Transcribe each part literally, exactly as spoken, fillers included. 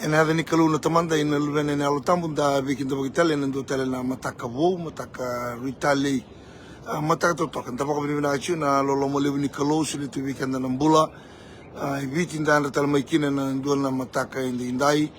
Ena yaca ni Kalou na Tamada, na Luvena, na Yalo Tabu, da veikidavaki tale ena dua tale na mataka vou, mataka rui talei, a, mataka totoka. Da vakavinavinaka tiko na loloma levu ni Kalou solia tu vei keda na bula. A, i Viti da yadra tale mai kina ena dua na mataka edaidai.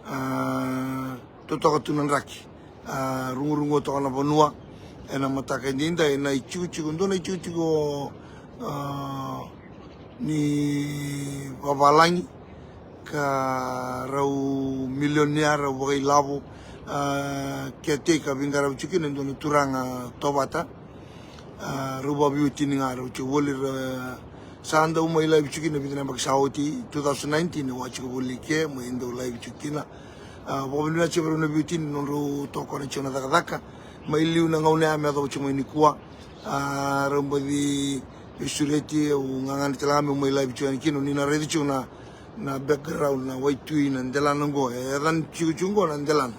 A, totoka tu na draki. A, rugurugua toka na vanua ena mataka edaidai, na itikotiko, dua na itikotiko, a, ni vavalagi ka rau milionea, rau vakailavo, a, caretaker, veiqaravi tiko kina e dua na turaga Tovata. A, rau vaveiwatini ga, rau tiko voli, ra sa dau mai laivi tiko kina vica na yabaki sa oti, two thousand nineteen, au a tiko voli ke, mai dau laivi tiko kina. A, vakavinavinaka tiko vei rau na veiwatini, nodrau tokona tiko na cakacaka. Mai liu na gauna ya me yacova tiko mai nikua. A, rau baci veisureti, au gagadre tale ga meu mai laivi tiko yani kina, ni na raica tiko na, na background, na waitui, na delana oqo, e yacana tiko tiko oqo na delana.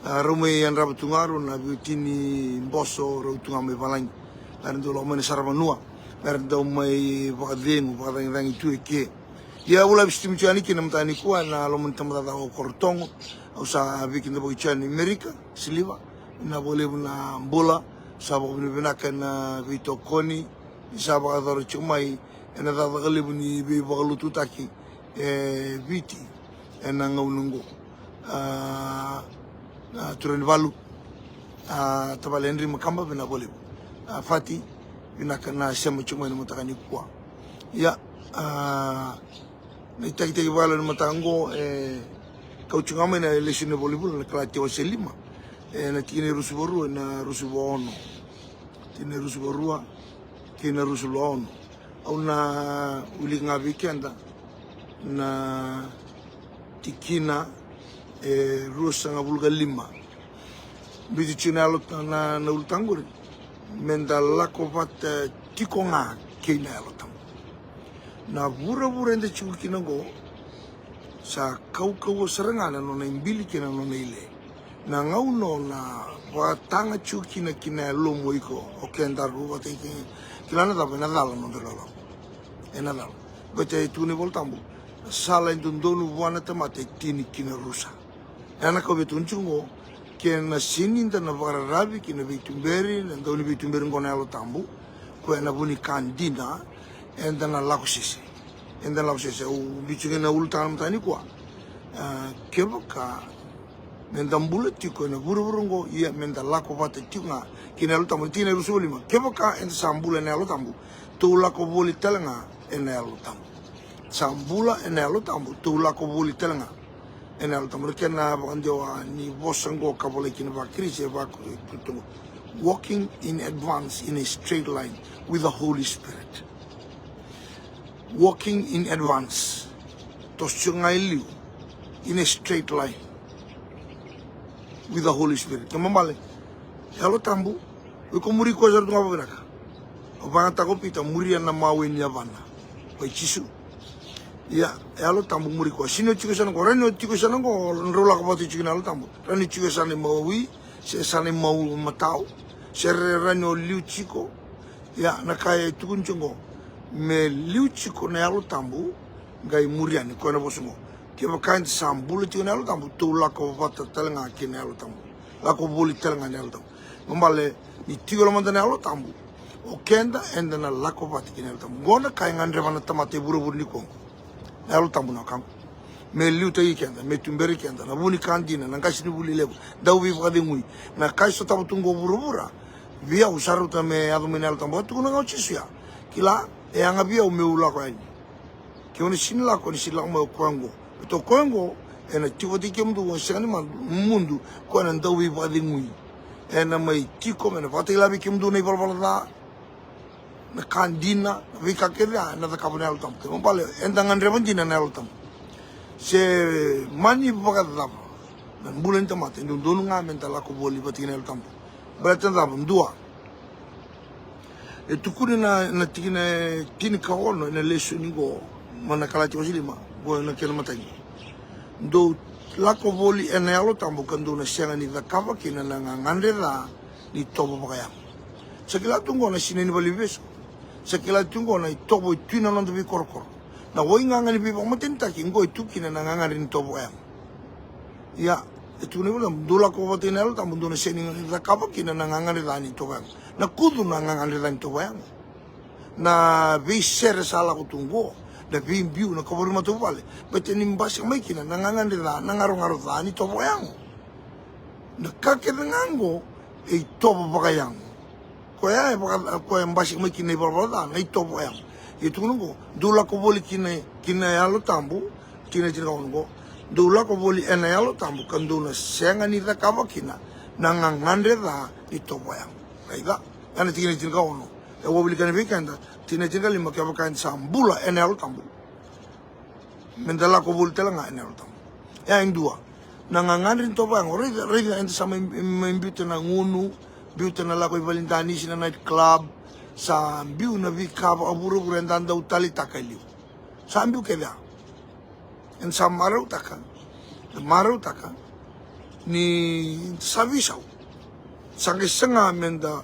A, rau mai yadrava tu ga rau na veiwatini Boso, rau tu ga mai valagi. Era dau lako mai na saravanua, era dau mai vakacegu, vakacagicagi tu e ke. Ia au laivi stream tiko yani kina mataka nikua ena loma ni tabacakacaka o Korotogo. Au sa veikidavaki tiko yani Merika, Siliva. Vinaka vakalevu na bula, sa vakavinavinaka ena veitokoni ni sa vakayacora tiko mai ena cakacaka levu ni veivakalotutaki e Viti ena gauna oqo. A, na turaga ni valu, a, tavale Henry Makaba, vinaka vakalevu. A, Fati, vinaka na sema tiko mai na mataka nikua. Ia, a, na itakitaki vakayalo ena mataka oqo, e kau tiko ga mai na lesoni ni iVola Vulavula, na Kalatia wase lima, ena tikina e ruasagavulu karua, na ruasagavulu kaono. Tikina e ruasagavulu karua kei na ruasagavulu kaono. Au na wilika ga vei keda na tikina e ruasagavulu kalima. Biuti tiko na Yalo, na, na ulutaga qori, meda lako vata tiko ga kei na Yalo Tabu. Na vuravura eda tiko kina oqo, sa kaukauwa sara ga na nona ibili kei na nona ile. Na gauna o na vakataga tiko kina ki na yalomu o iko, o kedaru vata kei, kila na cava, ena cala na noda ilawalawa. Ena cala. Baleta e tukuna na iVola Tabu, na sala e dodonu vua na tamata e tini ki na rusa. Ena kau vei tukuni tiko oqo, ke na sega ni da na vakararavi ki na veituberi, na dauniveituberi oqo na Yalo Tabu, koya na vu ni ka dina, eda na lako sese. Eda na lako sese. Au biuti tiko na ulutaga na mataka nikua. A, kevaka meda bula tiko ena vuravura oqo, ia meda lako vata tiko ga kei na Yalo Tabu. Tikina e ruasagavulu kalima. Kevaka eda sa bula ena Yalo Tabu, tou lako voli tale ga ena Yalo Tabu. Sa bula ena Yalo Tabu, tou lako voli tale ga ena Yalo Tabu. Na kena vakadewa ni vosa oqo ka volai kina vakaKirisi, e vaka, walking in advance in a straight line with the Holy Spirit. Walking in advance. Toso tiko ga e liu, in a straight line with the Holy Spirit. Kena ibalebale, Yalo Tabu, o iko muri koya sara tu ga vakavinaka. Au vakayagataka o Pita, muria na mawe ni yavana. Vei Jisu. Ia, Yalo Tabu muri koya. Sega ni o tiko e yasana oqo, rawa ni o tiko e yasana oqo, drau lako vata tiko na Yalo Tabu. Rawa ni o tiko e yasana imawi, se yasana imau matau, se rawa ni o liu tiko. Ia, na ka e tukuni tiko oqo, me liu tiko na Yalo Tabu, qai muri yani, koya na vosa oqo. Kevaka eda sa bula tiko na Yalo Tabu, tou lako vata tale ga kei na Yalo Tabu. Lako voli tale ga na Yalo Tabu. Kena ibalebale, ni tiko e lomada na Yalo Tabu, o keda eda na lako vata kei na Yalo Tabu. Oqo na ka e gadreva na tamata e vuravura nikua oqo. Na Yalo Tabu na wekaqu. Me liutaki keda, me tuberi keda, na vu ni ka dina, na qasenivuli levu, dauveivakacegui. Na ka e sotava tu oqo vuravura, vei au sa rauta me yaco mai na Yalo Tabu. A tukuna ga o Jisu ya. Kila, e yaga vei au meu lako yani. Keu na sega ni lako, ena sega ni lako mai o koya oqo. Baleta o koya oqo ena tiko vata kei kemudou, e sega ni mudu, koya na dauveivakacegui. Ena mai tiko, me na vakatakila vei kemudou na ivalavala ca, na ka dina, na veika kece, a, ena cakava na Yalo Tabu. Kena ibalebale, eda gadreva dina na Yalo Tabu. Se mani vakacava na bula ni tamata, e dodonu ga meda lako voli vata kei na Yalo Tabu. Baleta na cava? Dua. E tukuni na, na tikina e tinikaono ena lesoni qo, mai na Kalatia wase lima, qo na kena imatai. Dou lako voli ena Yalo Tabu ka dou na sega ni cakava kina na gagadre ca ni tovo vakayago. Sa kila tu qo na sinai ni valeniveivesu. Sa kila tu qo na itovo e tu ena noda veikorokoro. Na waigaga ni veivakamatenitaki, qo e tu kina na gagadre ni tovo vakayago. Ia, e tukuna vei ira, dou lako vata ina Yalo Tabu, dou na sega ni cakava kina na gagadre ca ni tovo yago. Na kucu na gagadre ca ni tovo yago. Na veisere sa lako tu oqo, na veibiu, na kavoro ni matavuvale, baleta ni basika mai kina na gagadre ca, na garogaro ca ni tovo yago. Na ka kece ga oqo e itovo vakayago. Koya e vaka, koya e basika mai kina na ivalavala ca, na itovo yago. Ia tukuna oqo, dou lako voli kina, kina Yalo Tabu, tikina e tinikaono oqo. Dou lako voli ena Yalo Tabu, ka dou na sega ni cakava kina na gagadre ca ni tovo yago. Raica, ena tikina e tinikaono. E wawili kina vei keda, tikina e tinikalima, kevaka eda sa bula ena Yalo Tabu. Meda lako voli tale ga ena Yalo Tabu. E a e dua na gagadre ni tovo yago. Raica, raica, eda sa mai, mai biuta na gunu, biuta na lako i valedanisi, na night club, sa biu na veika vakavuravura eda dau taleitaka e liu. Sa biu kece ya. Eda sa marautaka, eda marautaka ni sa veisau. Sa qai saga meda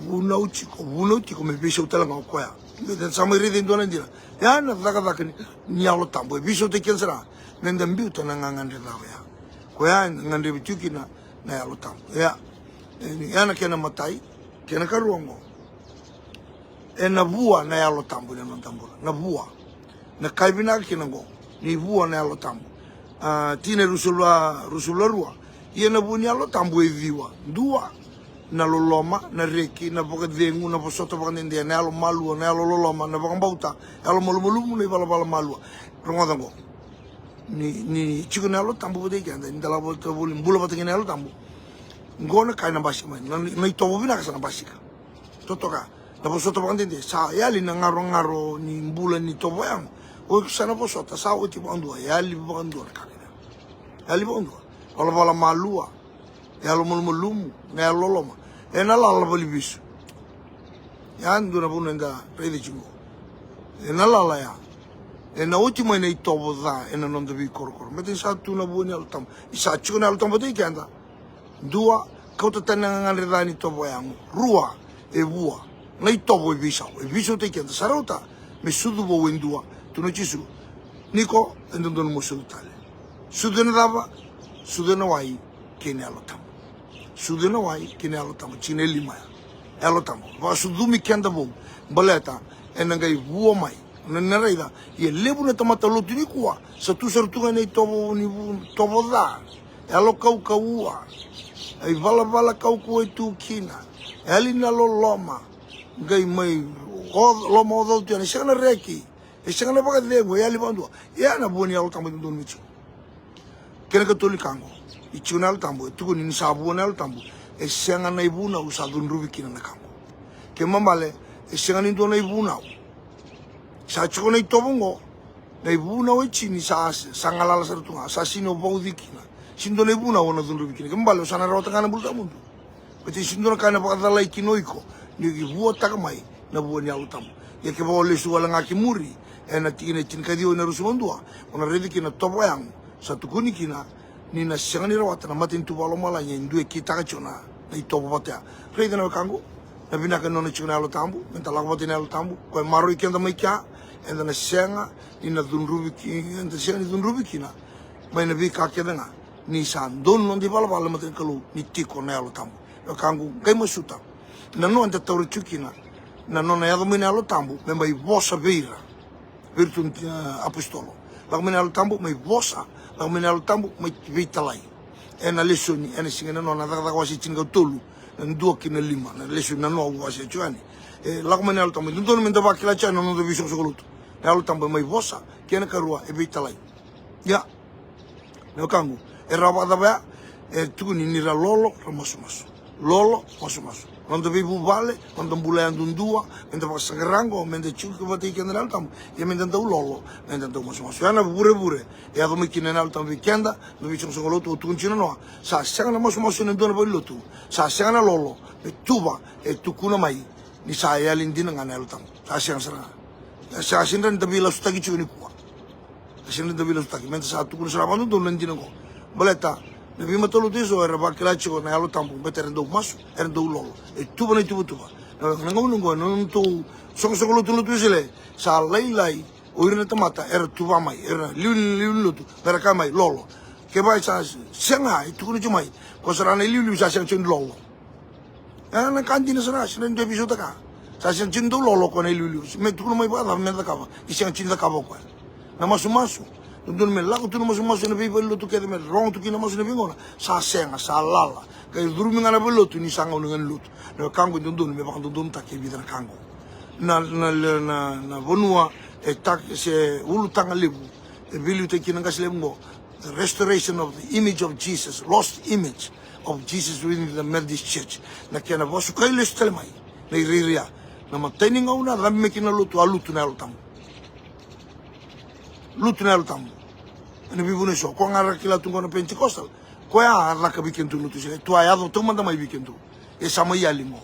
vunau tiko, vunau tiko me veisau tale ga o koya. Eda sa mai raica e dua na dina. Ya na cakacaka ni, ni Yalo Tabu, e veisautaki keda sara ga meda biuta na gagadre ca oya. Koya eda gadreva tiko kina na Yalo Tabu. Ia, e, ya na kena imatai. Kena ikarua oqo, ena vua na Yalo Tabu ena noda bula. Na vua. Na ka e vinaka kina oqo, ni vua na Yalo Tabu. A, tikina e ruasagavulu, ruasagavulu ka rua. Ia na vua ni Yalo Tabu e ciwa. Dua, na loloma, na reki, na vakacegu, na vosota vakadede, na yalo malua, na yalo loloma, na vakabauta, yalo malumalumu, na ivalavala malua. Rogoca oqo. Ni, ni tiko na Yalo Tabu vata kei keda, ni da lako vata voli, bula vata kei na Yalo Tabu. Oqo na ka ena basika mai, na, na itovo vinaka sa na basika. Totoka, na vosota vakadede, sa yali na garogaro ni bula ni tovo yago. O iko sa na vosota, sa oti vakadua, yali vakadua na ka kece. Yali vakadua. Valavala malua, yalo malumalumu, na yalo loloma. Ena lala valivesu. Ya dua na vanua eda raica tiko. Ena lala ya. Ena oti mai na itovo ca ena noda veikorokoro. Baleta ni sa tu na vua ni Yalo Tabu. Ni sa tiko na Yalo Tabu vata kei keda. Dua, kauta tani na gagadre ca ni tovo yago. Rua, e vua. Na itovo e veisau. E veisautaki keda. Sa rauta me sucu vou e dua. Tukuna o Jisu, ni ko e dodonu mo sucu tale. Sucu ena cava? Sucu ena wai kei na Yalo Tabu. Sucu ena wai kei na Yalo Tabu. Tikina e lima ya. Yalo Tabu. Vakasucumi keda vou. Baleta ena qai vua mai. Na, na raica. Ia levu na tamata lotu nikua sa tu sara tu ga ena itovo ni vu-, tovo ca. Yalo kaukaua. Ivalavala kaukaua e tu kina. Yali na loloma. Qai mai o-, loma oca tu yani. Sega na reki. E sega na vakacegu, e yali vakadua. Ia na vua ni Yalo Tabu e dodonu me tiko. Kena ikatolu ni ka oqo, e tiko na Yalo Tabu, e tukuni ni sa vua na Yalo Tabu. E sega na ivunau sa cudruvi kina na ka oqo. Kena ibalebale, e sega ni dua na ivunau. Sa tiko na itovo oqo, na ivunau e tini sa, sa galala sara tu ga, sa sega ni o vauci kina. Sega ni dua na ivunau o na cudruvi kina. Kena ibalebale, o sa na rawata ga na bula tawamudu. Baleta ni sega ni dua na ka ena vakacalai kina o iko ni vuataka mai na vua ni Yalo Tabu. Ia kevaka o lesu wale ga ki muri ena tikina e tinikaciwa ina ruasagavulu ka dua, o na raica kina na tovo yago sa tukuni kina ni na sega ni rawata na matanitu vakalomalagi e dua e kitaka tiko na, na itovo vata ya. Raica na wekaqu, na vinaka ni nona tiko na Yalo Tabu, meda lako vata ina Yalo Tabu, koya e maroroi keda mai kea, eda na sega ni na cudruvi ki-, eda sega ni cudruvi kina mai na veika kece ga. Ni sa donu noda ivalavala e mata ni Kalou ni tiko na Yalo Tabu. Wekaqu, qai masuta. Na nona eda taura tiko kina na nona yaco mai na Yalo Tabu me mai vosa vei ira. Vei iratou na, e, apositolo. Lako mai na Yalo Tabu mai vosa, lako mai na Yalo Tabu mai veitalai. Ena lesoni, ena siga ena nona, na Cakacaka wase tinikatolu, na dua ki na lima, na lesoni na nona au wasea tiko yani. E, lako mai na Yalo Tabu, e dodonu meda vakila tiko yani na noda veisoqosoqo lotu. Na Yalo Tabu e mai vosa, kena ikarua e veitalai. Ia. Na wekaqu, e rawa vakacava ya? E tukuni ni ra lolo, ra masumasu. Lolo, masumasu. Noda veivuvale, noda bula yadudua, meda vakasaqara oqo, meda tiko vata kei keda na Yalo Tabu, ia meda dau lolo, meda dau masumasu. Ya na vurevure e yaco mai kina na Yalo Tabu vei keda, na veisoqosoqo lotu, au tukuna tiko na noa, sa sega na masumasu ena dua na valenilotu, sa sega na lolo me tuva, e tukuna mai ni sa yali dina ga na Yalo Tabu. Sa sega sara ga. Sa sega sara ni da veilasutaki tiko nikua. Sa sega ni da veilasutaki, meda sa tukuna sara vakadodonu na dina oqo. Baleta na veimatalotu eso era vakila tiko na Yalo Tabu, baleta era dau masu, era dau lolo. E tuva na ituvatuva. Na, na gauna oqo, na nodatou soqosoqo lotu, lotu Wesele, sa lailai o ira na tamata era tuva mai, era liu, liu ni lotu, me ra kaya mai, lolo. Kevaka e sa sega, e tukuna tiko mai, ko sara na iliuliu sa sega tiko ni lolo. E na ka dina sara, sega ni dua e veisautaka. Sa sega tiko ni dau lolo ko na iliuliu. Me tukuna mai vakacava me cakava, ni sega tiko ni cakava o koya. Na masumasu, dodonu me lako tu na masumasu ena veivale ni lotu kece me rogo tu kina na masu ena veigauna. Sa sega, sa lala. Qai curumi ga na vale ni lotu ni sa gauna ga ni lotu. Na wekaqu, e dodonu me vakadodonutaki e vica na ka qo. Na, na, na, na vanua e tak-, se ulutaga levu e veiliutaki kina na qase levu qo. The restoration of the image of Jesus, lost image of Jesus within the Methodist Church. Na kena vakasukai lesu tale mai na irairai. Na imatai ni gauna cabe mai kina na lotu, a lutu na Yalo Tabu. Lutu na Yalo Tabu. Ena veivanua eso, ko ga ra kila tu qo na Pentecostal. Koya a caka vei keda tu lotu, se tu a yaco taumada mai vei keda tu. E sa mai yali qo.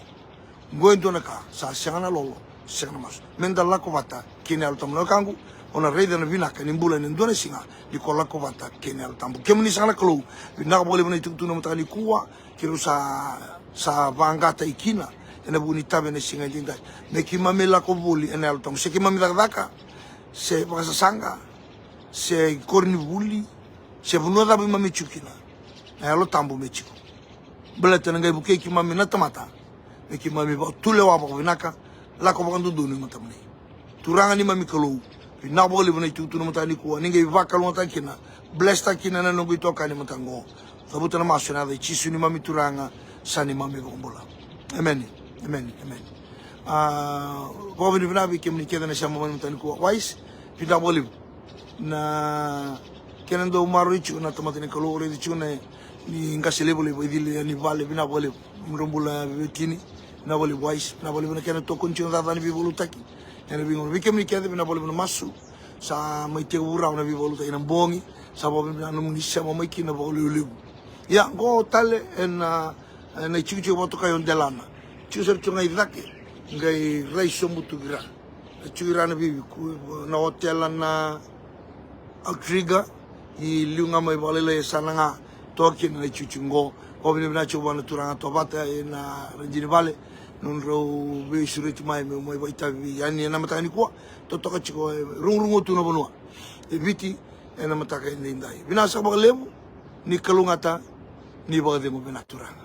Qo e dua na ka, sa sega na lolo, sega na masu. Meda lako vata kei na Yalo Tabu, na wekaqu. O na raica na vinaka ni bula ena dua na siga ni ko lako vata kei na Yalo Tabu. Kemuni saka na Kalou, vinaka vakalevu na itukutuku ena mataka nikua, keirau sa, sa vaqatai kina ena vuku ni itavi ena siga edaidai. Me keimami lako voli ena Yalo Tabu. Se keimami cakacaka, se vakasasaqa, se koronivuli, se vanua cava keimami tiko kina, na Yalo Tabu me tiko. Baleta na qai vukei keimami na tamata me keimami vakatulewa vakavinaka, lako vakadodonu e matamuni. Turaga neimami Kalou, vinaka vakalevu na itukutuku ena mataka nikua, ni qai vakalougatataka kina, bless taka kina na noqu itokani ena mataka qo. Cavuta na masu ena yaca i Jisu neimami Turaga, sa neimami iVakabula. Emeni. Emeni. Emeni. A, vakavinavinaka vei kemuni kece na sema mai ena mataka nikua. Wise, vinaka vakalevu. Na kena dau maroroi tiko na tamata ni Kalou, raici tiko na ni qase levu lai vakacili yani vale, vinaka vakalevu. Nomudrau bula Veiwatini, vinaka vakalevu Wise, vinaka vakalevu na kena tokoni tiko na cakacaka ni veivakalotutaki ena veigauna. Vei kemuni kece, vinaka vakalevu na masu. Sa mai tekivu rawa na veivakalotutaki ena bogi, sa vakavinavinaka nomuni sema mai kina vakalevulevu. Ia, qo tale ena, ena itikotiko vakatokai o Delana. Tiko sara tiko ga i cake, qai rai sobu tu ki ra. Na tiko i ra na vivi, ku-, na otela na Outrigger, i liu ga mai vakalailai e sa na ga toka kina na itikotiko qo. Vakavinavinaka tiko vua na turaga Tovata ena radini vale, nodrau veisureti mai meu mai vakaitavi yani ena mataka nikua. Totoka tiko e rugurugua tu na vanua e Viti ena mataka edaidai. Vinaka saka vakalevu, ni kalougata, ni vakacegu vinaka turaga.